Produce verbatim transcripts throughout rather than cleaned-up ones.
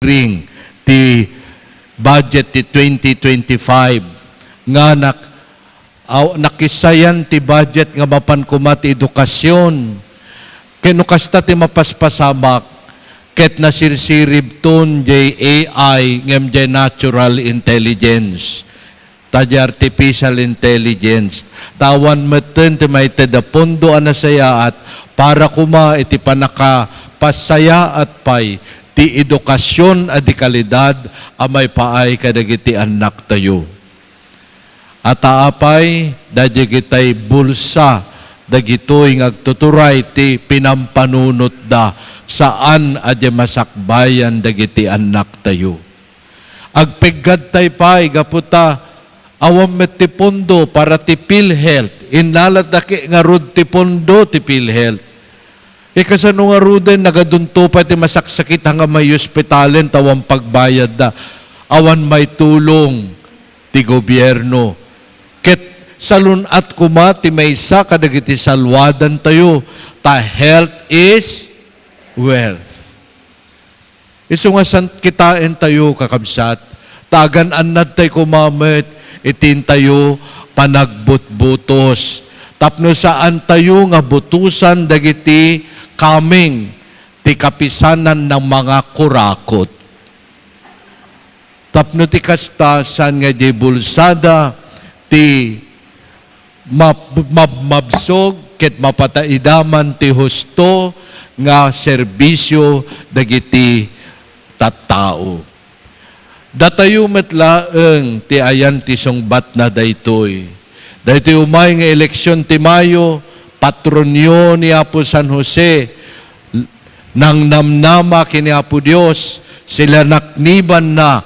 hearing ti budget ti twenty twenty-five nga nak-, aw-, nakisayan ti budget nga mapan koma ti edukasyon. Ken no kasta ti mapaspasamak, ket nasirsiribton jay A I ngem jay natural intelligence. Ta di artificial intelligence. Ta awan metten ti maited a pondo a nasayaat para koma iti pannakapassayaat pay ti edukasyon a di kalidad a maipaay kadagiti annaktayo. A ta apay, dagitay bulsa dagitoy nga agtuturay ti pinampanunotda, saan a di masakbayan dagiti annaktayo. Agpeggadtay pay gapu ta awan met ti pondo para ti PhilHealth. Innalada ket ngarud ti pondo ti PhilHealth. E, kasano ngaruden, nagadunto pay ti masaksakit nga maiospitalen ta awan pagbayadda, awan maitulong ti gobierno. Ket salun-at koma ti maysa kadagiti salwadantayo, ta health is wealth. Isu nga saan kitaentayo, kakabsat, ta agan-annadtay koma met iti intayo panagbutbutos tapno saantayo nga butosan dagiti coming ti kapisanan nga mangakurakot. Tapno ti kasta, saan nga di bulsada ti mab-, mab-, mabsog ket mapataidaman ti husto nga serbisio dagiti tattao. Datayo met laeng ti ayan ti sungbatna daytoy. Daytoy umay nga eleksyon ti Mayo, patronyo ni Apo San Jose, nangnamnama ken ni Apo Dios, silaknibanna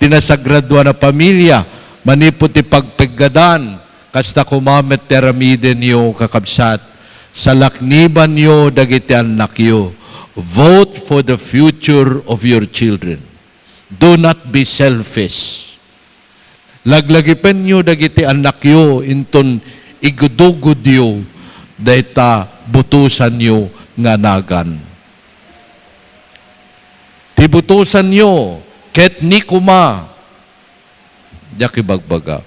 ti nasagradua a pamilia, manipud ti pagpeggadan, kasta koma met ti aramidenyo, kakabsat, salaknibanyo dagiti annakyo. Vote for the future of your children. Do not be selfish. Laglagipenyo dagiti annakyo inton igudugodyo dayta butosanyo nga nagan. Ti butosanyo ket ni koma, diak ibagbaga.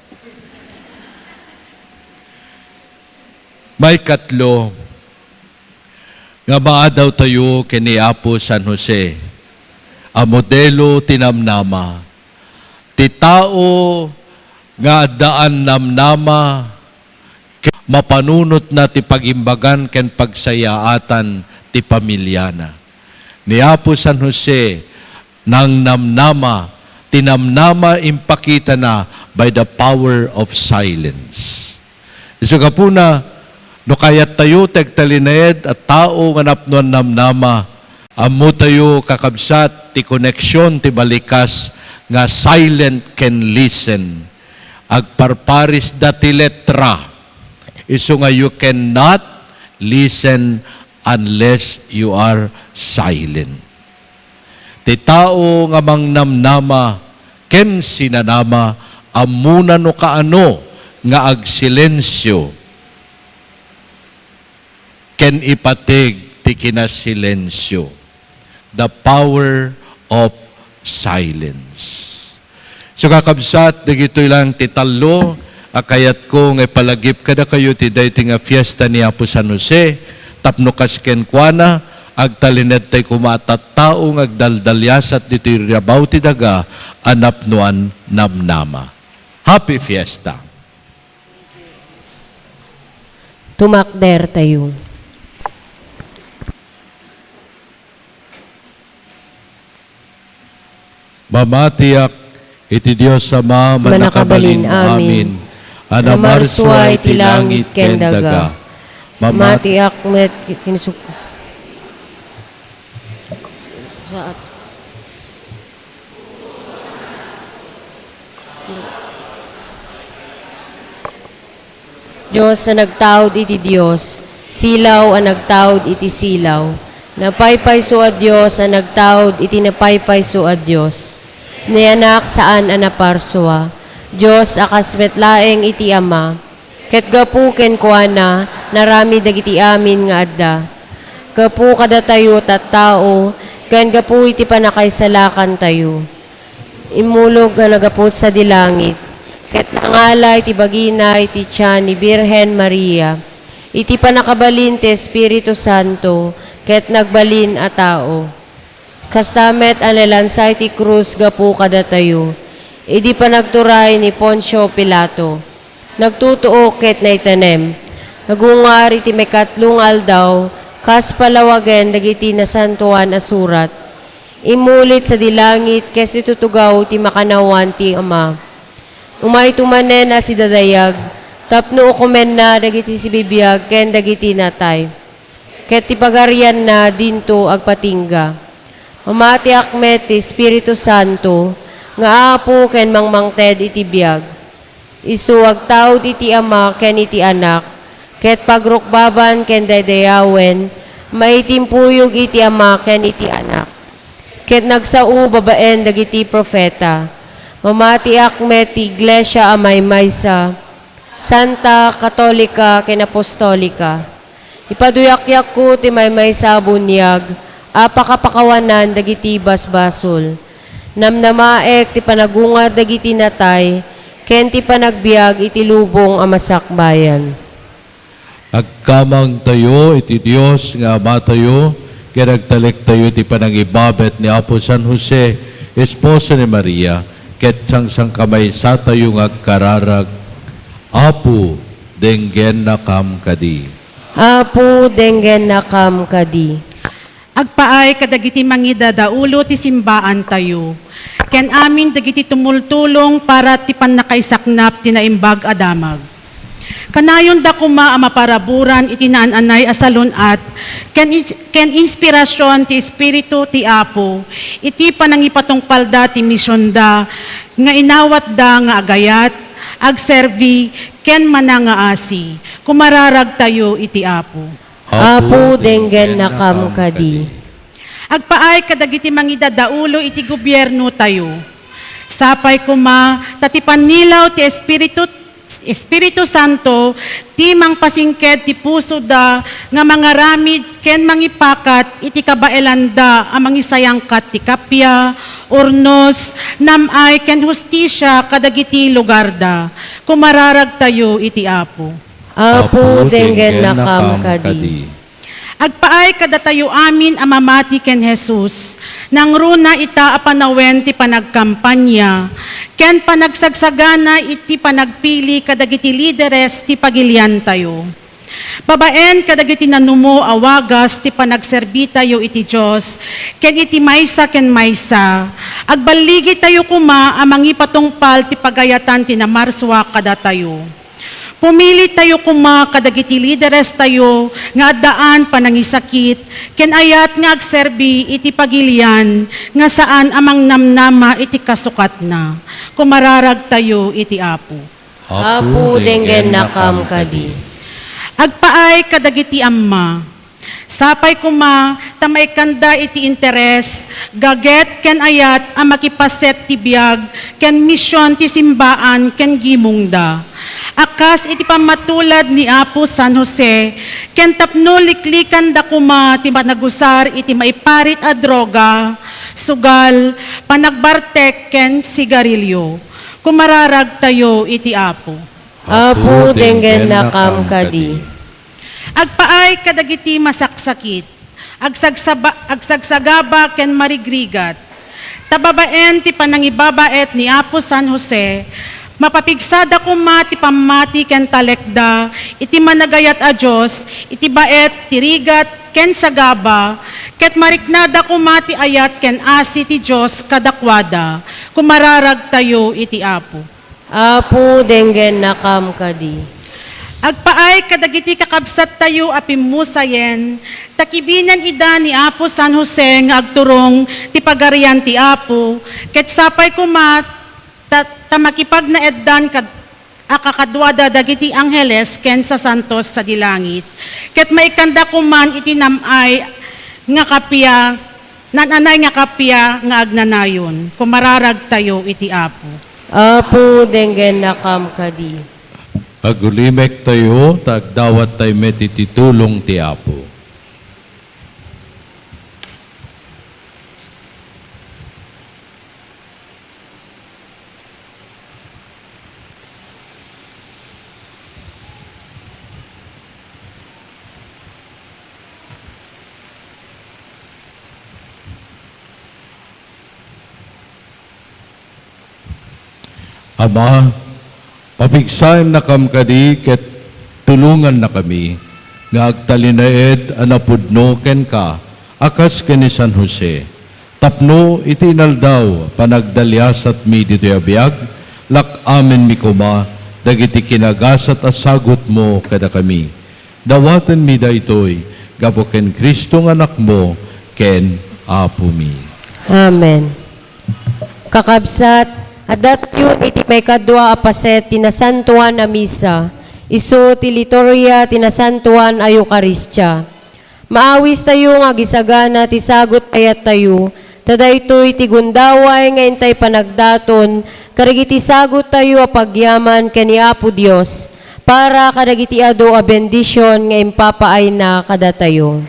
Maikatlo, nga maadawtayo ken ni Apo San Jose a modelo ti namnama. Ti tao nga addaan namnama, ket mapanunotna ti pagimbagan ken pagsayaatan ti pamiliana. Ni Apo San Jose, nangnamnama, ti namnama impakitana by the power of silence. Isu gapuna, no kayattayo ti agtalinaed a tao nga napnoan namnama, ammotayo, kakabsat, ti koneksion ti balikas nga silent can listen. Agparparisda ti letra. Isu nga you cannot listen unless you are silent. Ti tao nga mangnamnama ken sinanama, ammona no kaano nga agsilensio ken ipateg ti kinasilensio. The power of silence. So, kakabsat, dagitoy lang ti tallo a kayatko nga ipalagip kadakayo ti daytoy nga fiesta ni Apo San Jose, tapno kas kenkuana, agtalinedtay koma a tattao nga agdaldaliasat ditoy rabaw ti daga a napnoan namnama. Happy Fiesta! Tumakdertayo. Mamatiak iti Dios Ama, Mannakabalin, Mannakabalin, amin. Amin. A namarsua iti langit ken daga. Mama- Mamatiak met ken suk-, Dios a nagtaud iti Dios, silaw a nagtaud iti silaw, napaypayso a Dios a nagtaud iti napaypayso a Dios, nayanak saan a naparsua, Dios a kas met laeng iti Ama, ket gapu kenkuana, narami dagiti amin nga adda. Gapu kadatayo tattao, Ken gapu iti pannakaisalakantayo, immulog nga naggapu sadi langit, ket nangala iti bagina iti tian ni Birhen Maria, iti pannakabalin ti Espiritu Santo, ket nagbalin a tao. Kasta met a nalansa iti krus gapu kadatayo, idi panagturay ni Poncio Pilato. Nagtutuok ket naitanem. Nagungar iti maikatlo nga aldaw, kas palawagen dagiti Nasantoan a Surat. Immulit sadi langit ket situtugaw ti makannawan ti Ama. Umayto manen a sidadayag, tapno ukomenna dagiti sibibiag ken dagiti natay. Ket ti pagarianna dinto agpatingga. Mamatiak met ti Espiritu Santo nga Apo ken mangmangted iti biag. Isu agtaud iti Ama ken iti Anak, ket pagrukbaban ken daydayawen, maitimpuyog iti Ama ken iti Anak. Ket nagsao babaen dagiti profeta. Mamatiak met ti iglesia a maymaysa, santa, katolika, ken apostolika. Ipaduyakyakko ti maymaysa a buniag a pakapakawanan dagiti basbasol. Namnamaek ti panagungar dagiti natay ken ti panagbiag iti lubong a masakbayan. Agkamangtayo iti Dios nga Amatayo, ken agtalektayo iti panangibabet ni Apo San Jose, esposo ni Maria, ket sangsangkamaysatayo nga agkararag. Apo, denggennakam kadi. Apo, denggennakam kadi. Agpaay kadagiti mangidadaulo ti simbaantayo, ken amin dagiti tumultulong para ti pannakaisaknap ti Naimbag a Damag. Kanayonda koma a maparaburan iti naan-anay a salun-at ken ins-, ken inspirasion ti Espiritu ti Apo iti panangipatungpalda ti misionda nga inawatda nga agayat, agserbi, ken manangaasi. Kumararagtayo iti Apo. Apo, denggennakam kadi. Agpaay kadagiti mangidadaulo iti gobiernotayo. Sapay koma ta ti pannilaw ti Espiritu, Espiritu Santo ti mangpasingked ti pusoda nga mangaramid ken mangipakat iti kabaelanda a mangisayangkat ti kappia, urnos, nam-ay ken hustisia kadagiti lugarda. Kumararagtayo iti Apo. Apo, denggennakam kadi. Agpaay kadatayo amin a mamati ken Jesus, nangruna ita a panawen ti panagkampania ken panagsagsagana iti panagpili kadagiti lideres ti pagiliantayo. Babaen kadagiti nanumo a wagas ti panagserbitayo iti Dios ken iti maysa ken maysa, agballigitayo koma a mangipatungpal ti pagayatan ti namarsua kadatayo. Pumilitayo koma kadagiti liderestayo nga addaan panangisakit ken ayat nga agserbi iti pagilian nga saan a mangnamnama iti kasukatna. Kumararagtayo iti Apo. Apo, denggennakam kadi. Agpaay kadagiti amma. Sapay koma ta maikkanda iti interes, gaget ken ayat a makipaset ti biag ken mision ti simbaan ken gimongda. A kas iti pammatulad ni Apo San Jose, ken tapno liklikanda koma ti managusar iti maiparit a droga, sugal, panagbartek ken sigarilio. Kumararagtayo iti Apo. Apo, denggennakam kadi. Agpaay kadagiti masaksakit, agsagsaba-, agsagsagaba ken marigrigat. Ta babaen ti panangibabaet ni Apo San Jose, mapapigsada koma ti pammati ken talekda iti managayat a Dios iti baet ti rigat ken sagaba, ket mariknada koma ti ayat ken asi ti Dios kadakuada. Kumararagtayo iti Apo. Apo, denggennakam kadi. Agpaay kadagiti kakabsattayo a pimmusayen, ta kibinen ida ni Apo San Jose nga agturong ti Pagarian ti Apo, ket sapay koma ta, ta makipagnaeddan kad-, a kakaduada dagiti angheles ken sasantos sadi langit, ket maikkanda koman iti nam-ay nga kappia, naan-anay nga kappia nga agnanayon. Kumararagtayo iti Apo. Apo, denggennakam kadi. Agulimektayo, ta agdawattayo met iti tulong ti Apo. Ama, papigsaennakam kadi ket tulongannakami nga agtalinaed a napudno kenka a kas ken ni San Jose, tapno iti inaldaw a panagdaliasatmi ditoy a biag, lak-amenmi koma dagiti kinagasat a sagutmo kadakami. Dawatenmi daytoy gapu ken Cristo nga Anakmo ken Apomi. Amen. Kakabsat, addatayon iti maikadua a paset ti Nasantoan a Misa, isu ti liturgia ti Nasantoan a Eukaristia. Maawistayo nga agisagana ti sagut a ayattayo, ta daytoy ti gundaway nga intay panagdaton kadagiti saguttayo a pagyaman ken ni Apo Dios para kadagiti adu a bendision nga impapaayna kadatayo.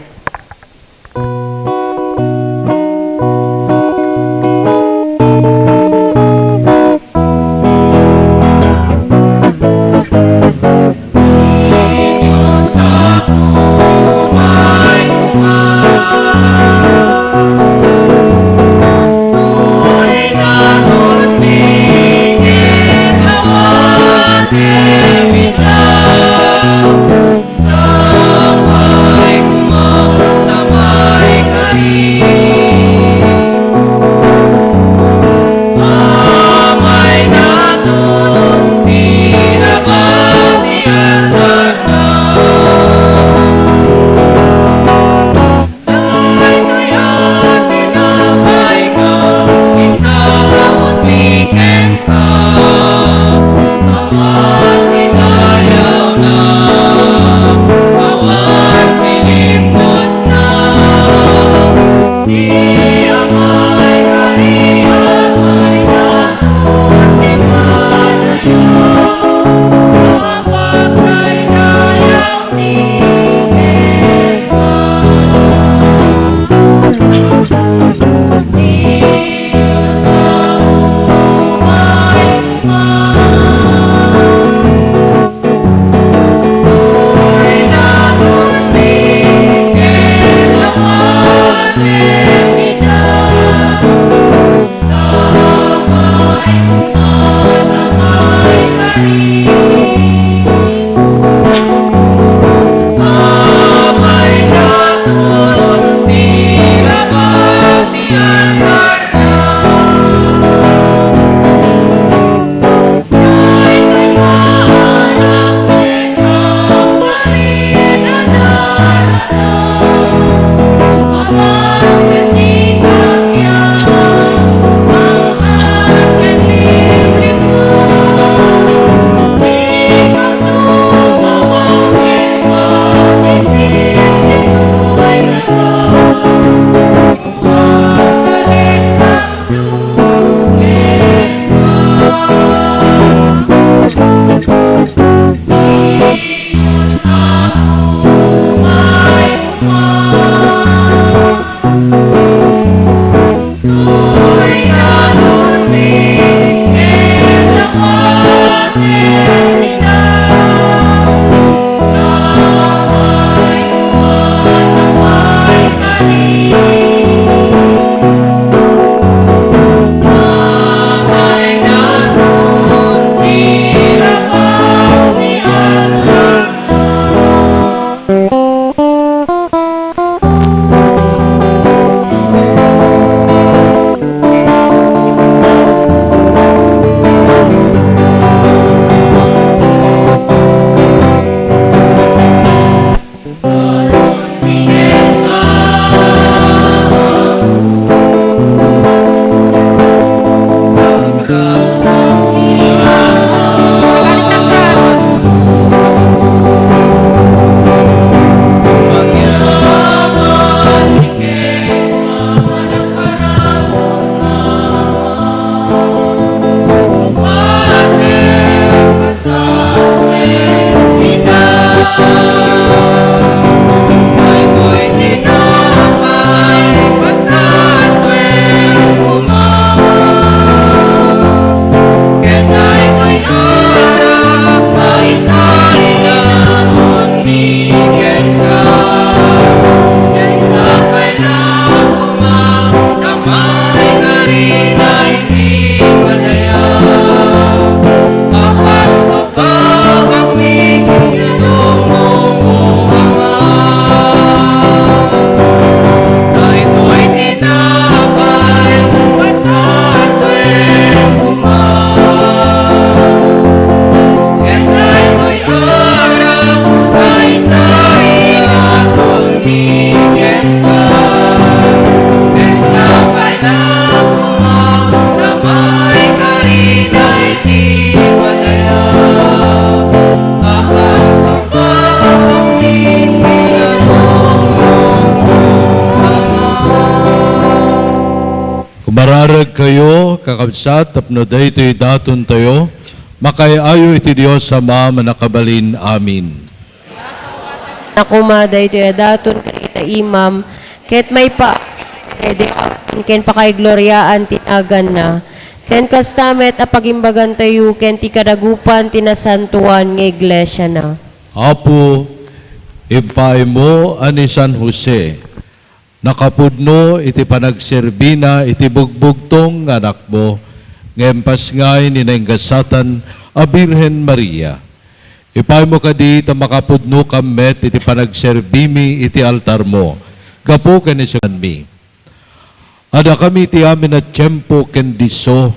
Kayo, kakabsat, tapno daytoy datontayo, makaay-ayo iti Dios Ama a Mannakabalin. Amin. Nakuma daytoy a daton ken ita imam, ket maipa-, dede-, ken pakaigloriaan ti naganna. Ken kasta met a pagimbagantayo ken ti kadagupan ti nasantoan nga iglesiana. Apo, impaaymo a ni San Jose, nakapudno iti panagserbina iti bugbugtong nga anakmo, nga impasngay ni naingasatan a Birhen Maria. Ipaaymo kadi ta makapudnokam met iti panagserbimi iti altarmo, gapu ken isukanmi. Adda kami iti amin a tiempo ken disso,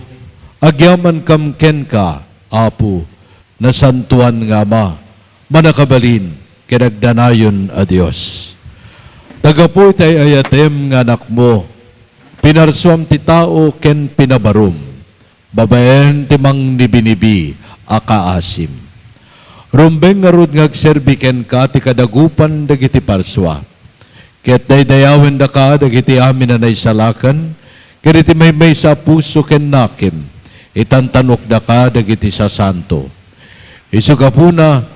agyamankam kenka, Apo, Nasantoan nga Ama, Mannakabalin ken Agdanayon a Dios. Ta gapu iti ay-ayatem nga Anakmo, pinarsuam ti tao ken pinabarom babaen ti mangnibinibi a kaasim. Rumbeng ngarud nga agserbi kenka ti kadagupan dagiti parsua. Ket daydayawendaka dagiti amin a naisalakan, ket iti maymaysa a puso ken nakem, itantanokdaka dagiti sasanto. Isu gapuna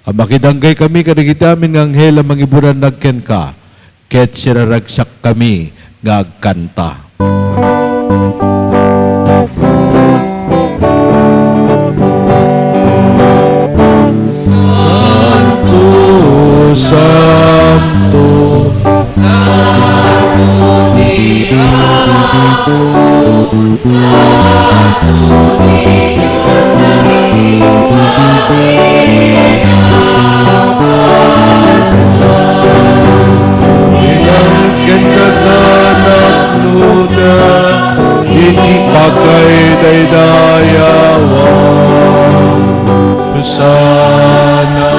a makidanggay kami kadagiti amin nga anghel a mangibudanag kenka, ket siraragsak kami nga agkanta. Santo, Santo, Santo ti Apo, Santo ti Dios dagiti pinaparsua. Ilan ken daga napnoda iti pakaidaydayawan. Hosanna,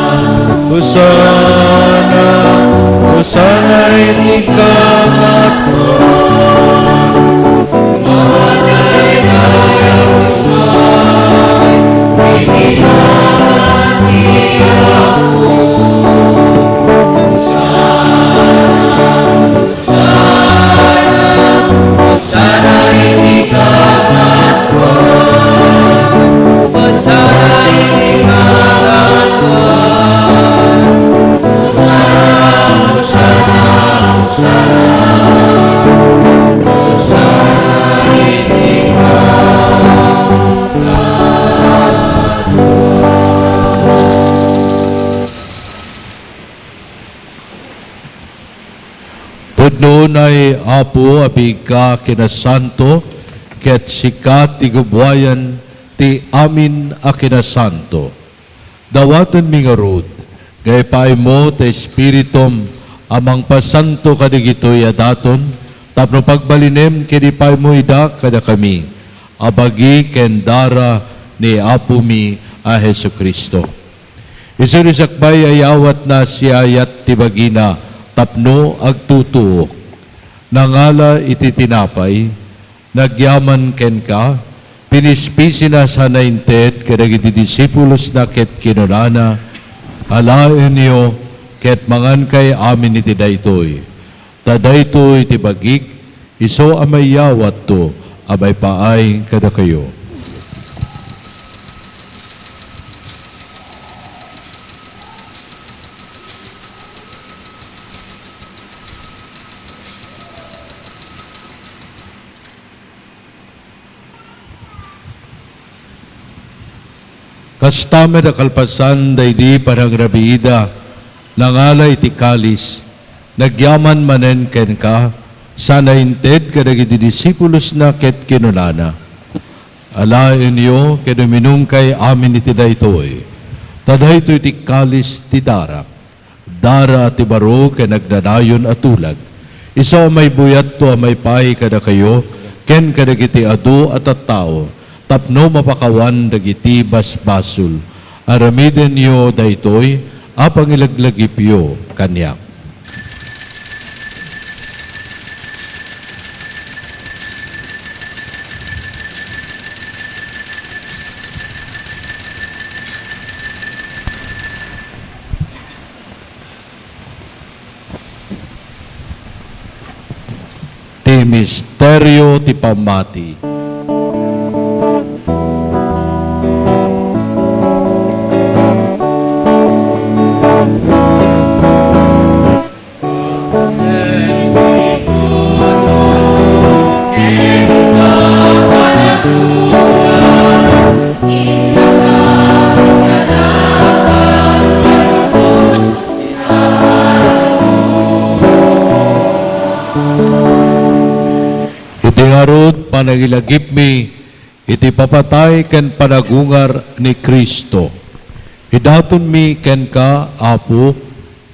Hosanna, Hosanna iti kangatoan. Pudno unay, Apo, a biigka a kinasanto, ket sika ti gubuayan ti amin a kinasanto. Dawatenmi ngarud nga ipaaymo ti Espiritum a mangpasanto kadagitoy a daton tapno pagbalinem ken ipaaymo ida kadakami a bagi ken dara ni Apomi a Jesu-Cristo. Isu ti sakbay a iyawatna, siayat ti bagina tapno agtutuok. Nangala iti tinapay, nagyaman kenka, pinispisina sana inted kadagiti disipulosna ket kinunana, "Alaenyo ket mangankay amin iti daytoy. Ta daytoy ti bagik, isu a maiyawatto a maipaay kadakayo." Kasta met a kalpasan daydi panangrabiida, nangala iti kalis, nagyaman manen kenka, sana inted kadagiti disipulosna ket kinunana, "Alaenyo ket uminumkay amin iti daytoy, ta daytoy ti kalis ti darak, dara ti baro ken agdanayon a tulag. Isu a maibuyatto a maipaay kadakayo ken kadagiti adu a tattao tapno mapakawan dagiti basbasol. Aramidenyo daytoy a pangilaglagipyo kaniak." Ti misterio ti pammati. Ngarud, panangilagipmi iti papatay ken panagungar ni Cristo. Idatonmi kenka, Apo,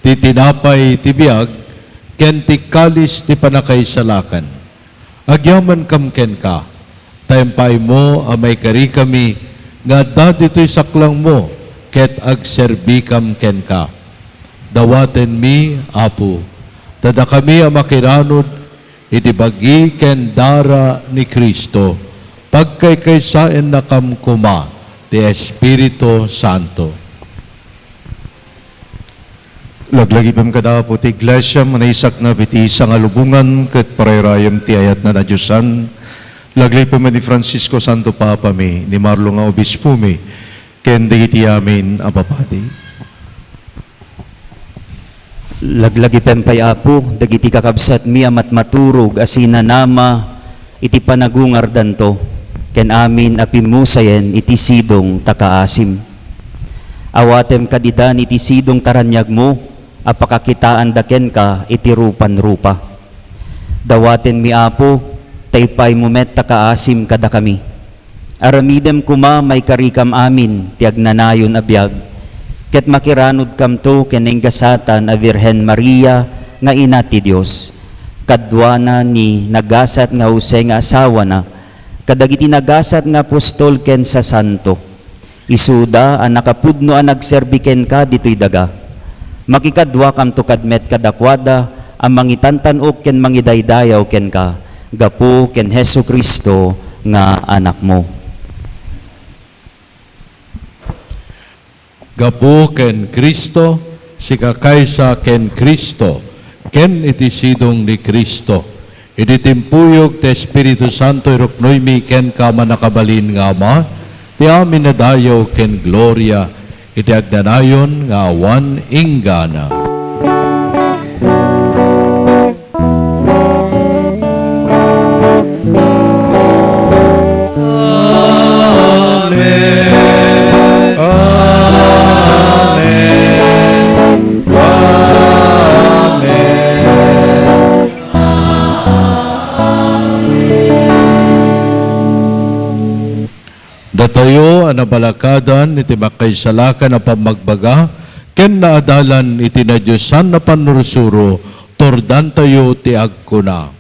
ti tinapay ti biag ken ti kalis ti pannakaisalakan. Agyamankam kenka, ta impaaymo a maikarikami nga adda ditoy saklangmo ket agserbikam kenka. Dawatenmi, Apo, ta dakami a makiranud iti bagi ken dara ni Cristo, pagkaykaysaennakam koma ti Espiritu Santo. Laglagipem kada Apo ti Iglesia, manaysaknap iti sangalubongan ket parayrayem ti ayat nga nadiosan. Laglagipem ni Francisco, Santo Papami, ni Marlo nga Obispomi, ken dagiti amin a papadi. Laglagipem pay, Apo, dagiti kakabsatmi a matmaturog a sinanama iti panagungardanto, ken amin a pimmusayen iti sidong ta kaasim. Awatem kad idan iti sidong ta raniagmo a pakakitaanda kenka iti rupan-rupa. Dawatenmi, Apo, ta ipaaymo met ta kaasim kadakami. Aramidem koma maikarikam amin ti agnanayon a biag, ket makiranudkamto ken naingasatan a Birhen Maria nga Ina ti Dios, kaduana ni nagasat nga Jose nga asawana, kadagiti nagasat nga apostol ken sasanto. Isuda a nakapudno a nagserbi kenka ditoy daga. Makikaduakamto kad met kadakuada a mangitantan-ok ken mangidaydayaw kenka, gapu ken Jesu-Cristo nga Anakmo. Gapu ken Cristo, sikakaysa ken Cristo, ken iti sidong ni Cristo, iti timpuyog ti Espiritu Santo, iruknoymi kenka, mannakabalin nga Ama, ti amin a dayaw ken gloria, iti agnanayon nga awan inggana. Amen. Amen. Amen. Datayo a nabalakadan iti makaisalakan a pammagbaga ken naadalan iti nadiosan a pannursuro, turdantayo ti agkuna.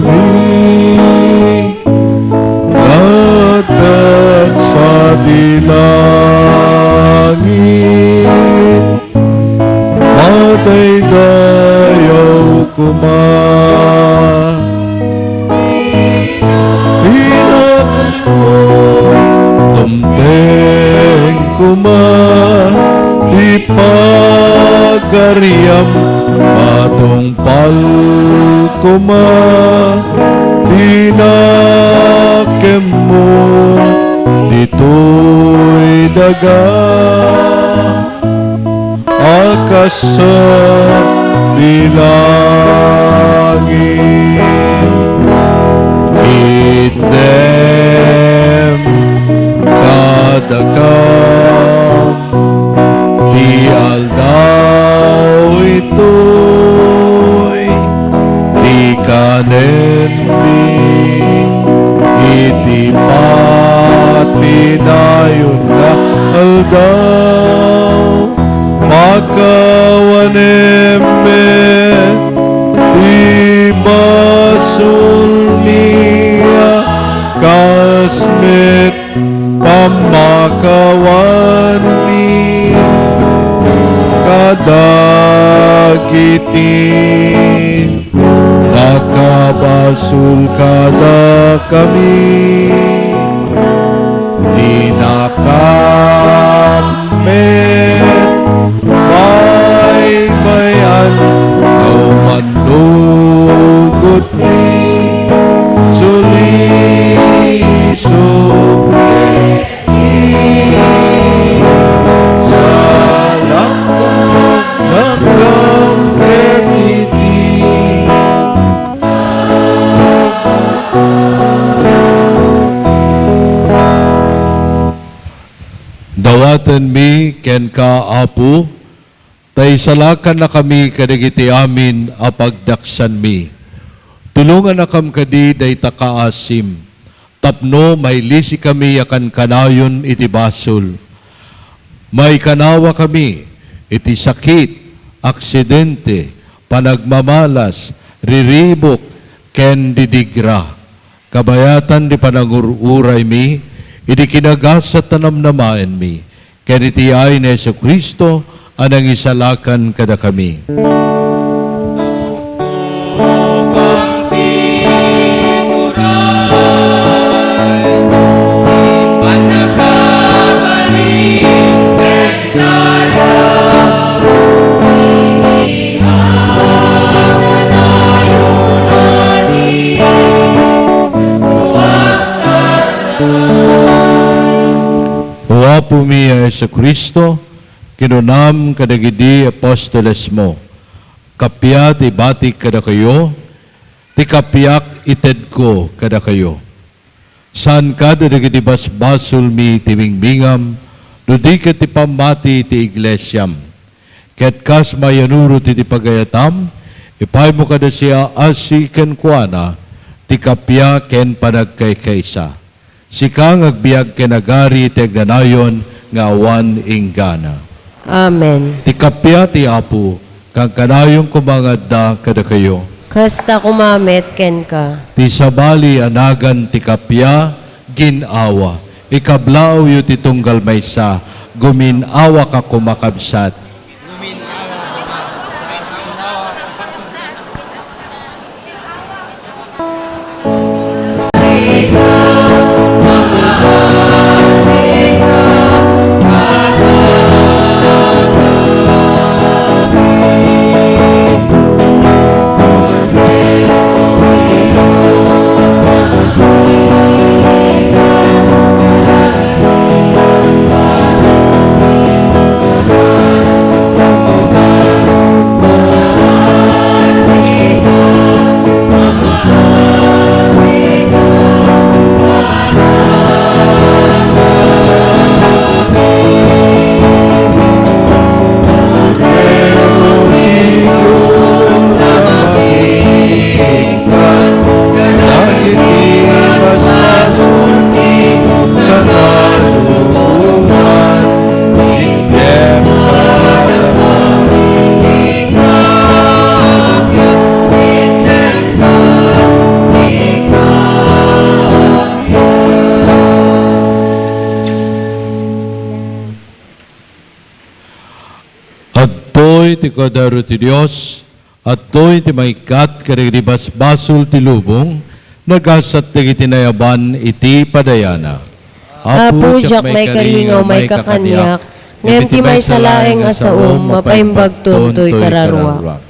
Amin. Nagdat sadi langit, mataydayaw koma. Inakan mo, tumteng koma ti pagariam, matungpal koma ti nakemmo ditoy daga a kas sadi langit. Itdem kadakam ti aldaw itoy, ti kanenmi iti patinayon nga aldaw. Pakawanem met ti basolmi a kas met pammakawanmi kadagiti nakabasol kadakami. Dinakam met baybay-an no mannugotmi, sulisog ket salaknakam ket iti. Dawatenmi kenka, Apo, ta isalakannakami kadagiti amin a pagdaksanmi. Tulongannakam kadi dayta kaasim, tapno mailisikami a kankanayon iti basol. Maikanawakami iti sakit, aksidente, panagmamalas, riribuk, ken didigra. Kabayatan ti panangur-uraymi idi kinagasat a namnamaenmi, ken iti yaay ni Jesu-Cristo a nangisalakan kadakami. O Apomi a Jesu-Cristo, kinunam kadagidi apostolesmo, "Kappia ti ibatik kadakayo, ti kappiak itedko kadakayo." Saanka dagiti basbasolmi ti bingbingam, no di ket ti pammati ti iglesiam. Ket kas mayanurot iti pagayatam, ipaymo kada siak a asi kenkuana ti kappia ken panagkaykaisa. Sika nga agbiag ken agari iti agnanayon nga awan inggana. Amen. Ti kappia ti Apo, kankanayon koma nga adda kadakayo. Kasta koma met kenka. Ti sabali a nagan ti kappia, gin-awa. Ikablaawyo ti tunggal maysa, gumin-awaka koma, kabsat. Adtoy ti Kordero ti Dios, adtoy ti mangikkat kadagiti basbasol ti lubong, nagasat dagiti nayaban iti padayana. Apo, diak maikari nga umayka kaniak, ngem ti maysa laeng a saom, mapaimbagton toy kararuak.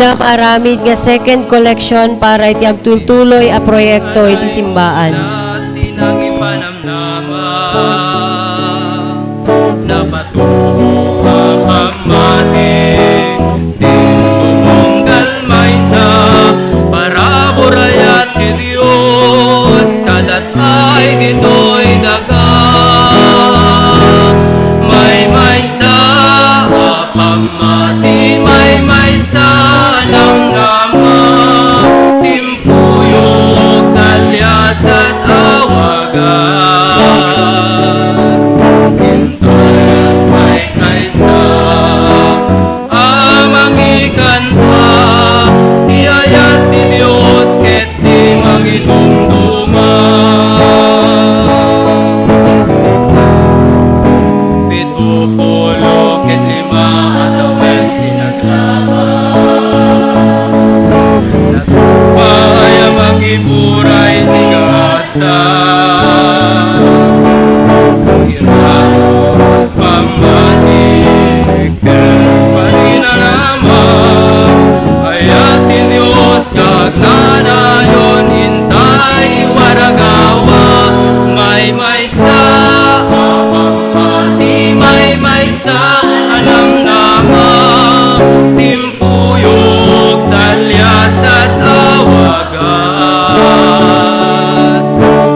Dagiti aramid nga second collection para iti agtultuloy a proyekto iti simbaan. Napatubo a pammati, ti tumunggal maysa, parabur ayat ti Dios, kadat ay ditoy daga. Maymaysa a pammati, maymaysa a namnama, timpuyog, taliasat a wagas. Intay a maymaysa a mangikanta, ti ayat ti Dios ket ti mangidumduma. Pito pulo ket lima a tawen ti naglawas. Natupay a mangiburay ti gasa. Irano pammati ken parinanama. Ayat ti Dios nga agnanayon, intay waragawa. Maymaysa a pammati, maymaysa a namnama. Timpuyog, taliasat a wagas.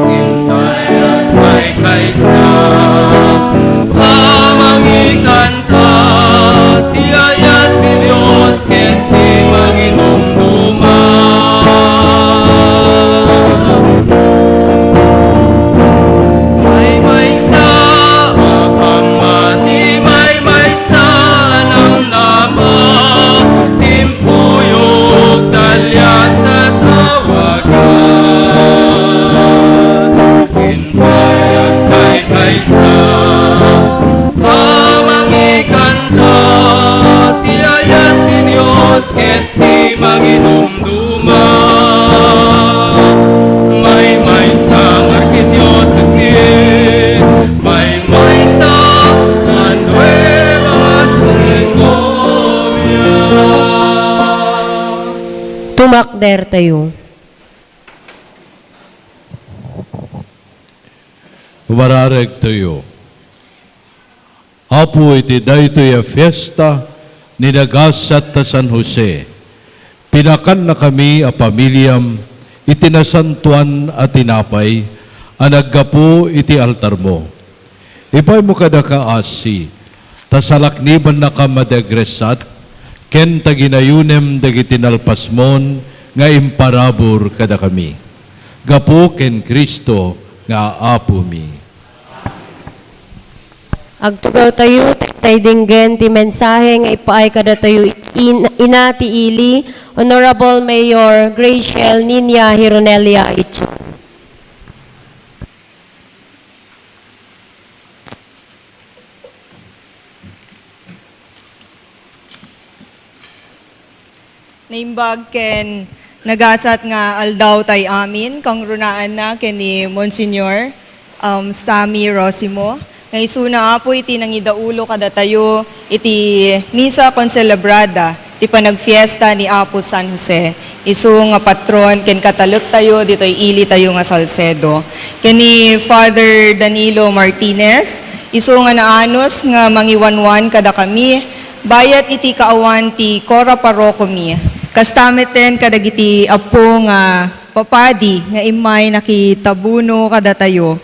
Intay a maymaysa a mangikanta, ti ayat ti Dios ket ti mangidumduma. Maymaysa a pammati, maymaysa a namnama, timpuyog, taliasat a wagas. Intay a maymaysa a mangikanta, ti ayat ti Dios ket ti mangidumduma. Maymaysa nga arkidiosesis, maymaysa a Nueva Segovia. Tumakder tayo. Umararegtayo. Apo, iti daytoy a fiesta ni nagasat a San Jose, pinakannakami a pamiliam iti nasantoan a tinapay a naggapu iti altarmo. Ipaymo kadaka, Asi, ta salaknibannakam a dagresat ken ta ginayonem dagiti nalpasmon nga imparabur kadakami. Gapu ken Cristo nga Apomi. Agtugawtayo, tay denggen ti mensahe nga ipaay kadatayo in-, ina ti ili, Honorable Mayor Graciel Niña Hironelia Ichon. Naimbag ken nagasat nga aldaw tay amin, kangrunaanna ken ni Monsignor, um, Sammy Rosimo, nga isuna, Apo, iti nangidaulo kadatayo iti misa concelebrada ti panagfiesta ni Apo San Jose, isu nga patron ken katalektayo ditoy ilitayo nga Salcedo, ken ni Father Danilo Martinez, isu nga naanus nga mangiwanwan kadakami, bayat iti kaawan ti Cora Parrocomi, kasta metten kadagiti appo nga papadi nga immay nakitabuno kadatayo.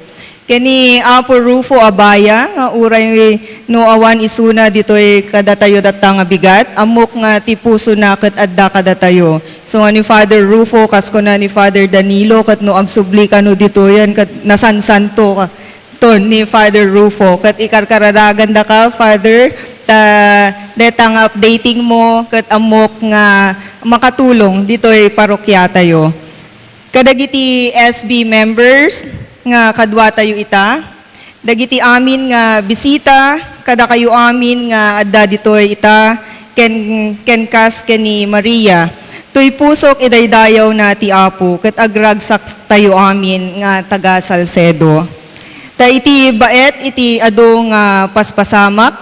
Ken ni Apo Rufo Abaya, nga uray no awan isuna ditoy kadatayo tatta nga bigat, ammok nga ti pusona ket adda kadatayo. So, nga ni Father Rufo, kas kuna ni Father Danilo, ket no agsubli kano ditoyen, ket nasansanto ka ton ni Father Rufo. Ket ikarkararagandaka, Father, ta deta nga updating mo, ket ammok nga makatulong ditoy parokiatayo. Kadagiti S B members nga kaduatayo ita, dagiti amin nga bisita, kadakayo amin nga adda ditoy ita, ken, ken kas ken ni Maria. Toy pusok idaydayawna ti Apo, ket agragsaktayo amin nga taga Salcedo. Ta iti baet iti adu nga paspasamak,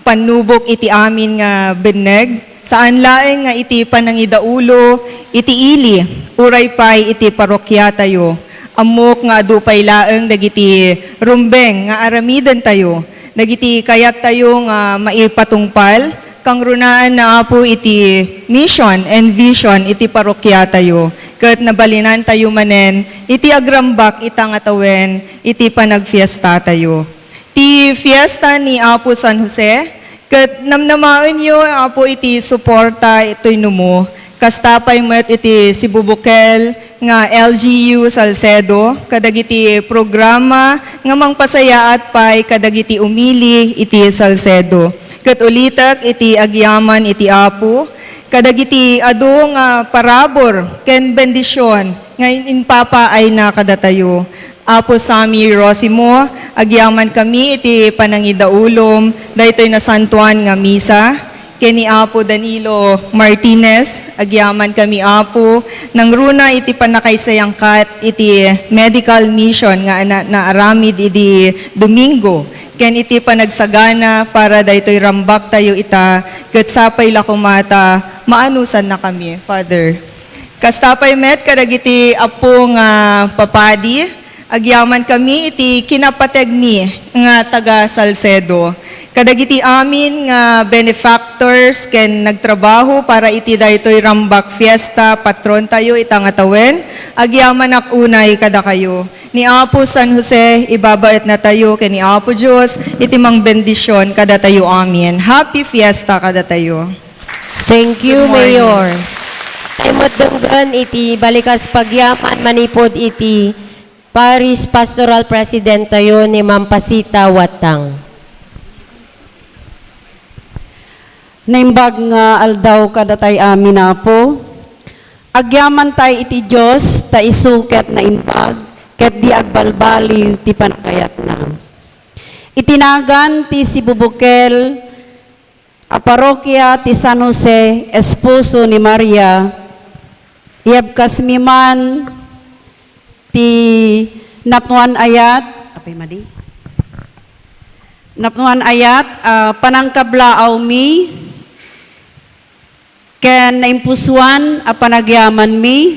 pannubok iti amin nga benneg, Saan laeng nga iti panangidaulo iti ili, uray pay iti parokiatayo. Ammok nga adu pay laeng dagiti rumbeng nga aramidentayo, dagiti kayattayo nga maipatungpal, kangrunaanna, Apo, iti mission and vision iti parokiatayo, ket nabalinantayo manen iti agrambak ita nga tawen iti panagfiestatayo. Ti fiesta ni Apo San Jose, ket namnamaenyo, Apo, iti suporta itoy numo. Kasta pay met iti sibubukel nga L G U Salcedo, kadagiti programa nga mangpasayaat pay kadagiti umili iti Salcedo. Ket ulitek iti agyaman iti Apo, kadagiti adu nga parabur ken bendision nga in-, impapaayna kadatayo. Apo Sammy Rosimo, agyaman kami iti panangidaulom daytoy nasantuan nga misa. Ken ni Apo Danilo Martinez, agyaman kami, Apo, nangruna iti pannakaisayangkat iti medical mission nga ana-, naaramid idi Domingo, ken iti panagsagana para daytoy rambaktayo ita, ket sapay la koma ta maanusanna kami, Father. Kasta pay met kadagiti appo nga papadi, agyaman kami iti kinapategmi nga taga Salcedo. Kadagiti amin nga benefactors ken nagtrabaho para iti daytoy rambak fiesta patrontayo ita nga tawen, agyamanak unay kadakayo. Ni Apo San Jose, ibabaetnatayo ken ni Apo Dios iti mangbendision kadatayo amin. Happy fiesta kadatayo. Thank you, Good morning. Mayor. Tay met denggen iti balikas pagyaman manipud iti Parish Pastoral President tayo ni Ma'am Pasita Watang. Naimbag nga aldaw kadatay amin, Apo. Agyaman tay iti Dios, ta isu ket naimbag, ket di agbalbaliw ti panagkayatna. Iti nagan ti sibubukel a parokia ti San Jose, esposo ni Maria, iyabkasmi man ti napnuan ayat, apay madi? Napnuan ayat, ah, panangkablaawmi ken naimpusuan a panagyamanmi,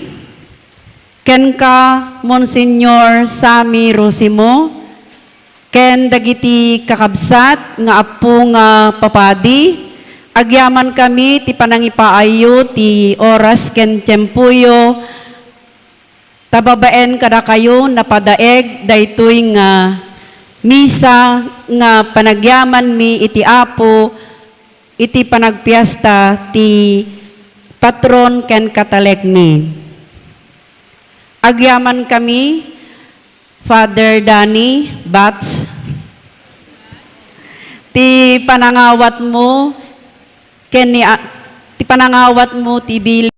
kenka, Monsignor Sammy Rosimo, ken dagiti kakabsat nga appo nga papadi, agyamankami ti panangipaayyo ti oras ken tiempoyo, ta babaen kadakayo napadaeg daytoy nga misa nga panagyamanmi iti Apo iti panagpiesta ti patron ken katalekmi. Agyamankami, Father Danny Bats, ti panangawatmo ken ni a-, ti panangawatmo ti bil-